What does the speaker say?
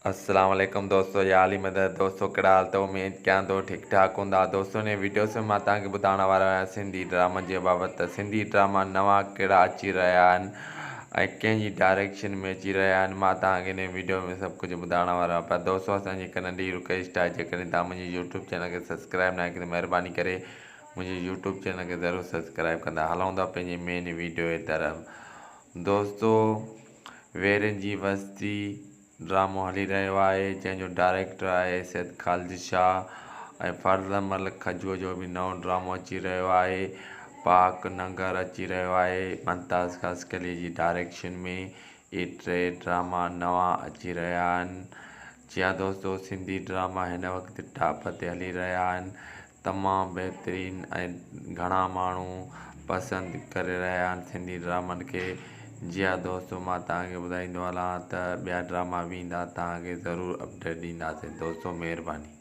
السلام عليڪم دوستو يا علي مدد دوستو ڪهڙا حال اٿو اميد ڪيان ٿو ٺيڪ ٺاڪ هوندا دوستو ان وڊيو ۾ مان توهان کي ٻڌائڻ وارو آهيان سنڌي ڊرامن جي بابت ته سنڌي ڊراما نوان ڪهڙا اچي رهيا آهن ۽ ڪنهن جي ڊائريڪشن ۾ اچي رهيا آهن مان توهان کي ان وڊيو ۾ سڀ ڪجهه ٻڌائڻ وارو آهيان پر دوستو اسان جي هڪ ننڍي رڪويسٽ آهي جيڪڏهن توهان منهنجي يوٽيوب چينل کي سبسڪرائب ناهي ڪيو ته مهرباني ڪري منهنجي يوٽيوب چينل کي ضرور سبسڪرائب ڪندا هلون ٿا پنهنجي مين وڊيو جي طرف دوستو ويرين جي وستي ڊرامو هلي رهيو آهي جنهن جو ڊائريڪٽر آهي سيد خالد شاهه ۽ فرزند ملڪ کجوء جو به نئون ڊرامو اچي رهيو آهي پاڪ ننگر اچي رهيو آهي ممتاز خاصخيلي جي ڊائريڪشن ۾ اهي ٽي ڊراما نوان اچي رهيا آهن جي ها دوستو سنڌي ڊراما هن وقت ٽاپ تي هلي رهيا آهن تمام بهترين ۽ گهڻا ماڻهو پسند ڪري رهيا آهن سنڌي ڊرامن کي جي ها دوستو مان توهان کي ٻڌائيندو هلان ته ٻيا ڊراما به ايندا توهان کي ضرور اپڊيٽ ڏينداسين دوستو مهرباني.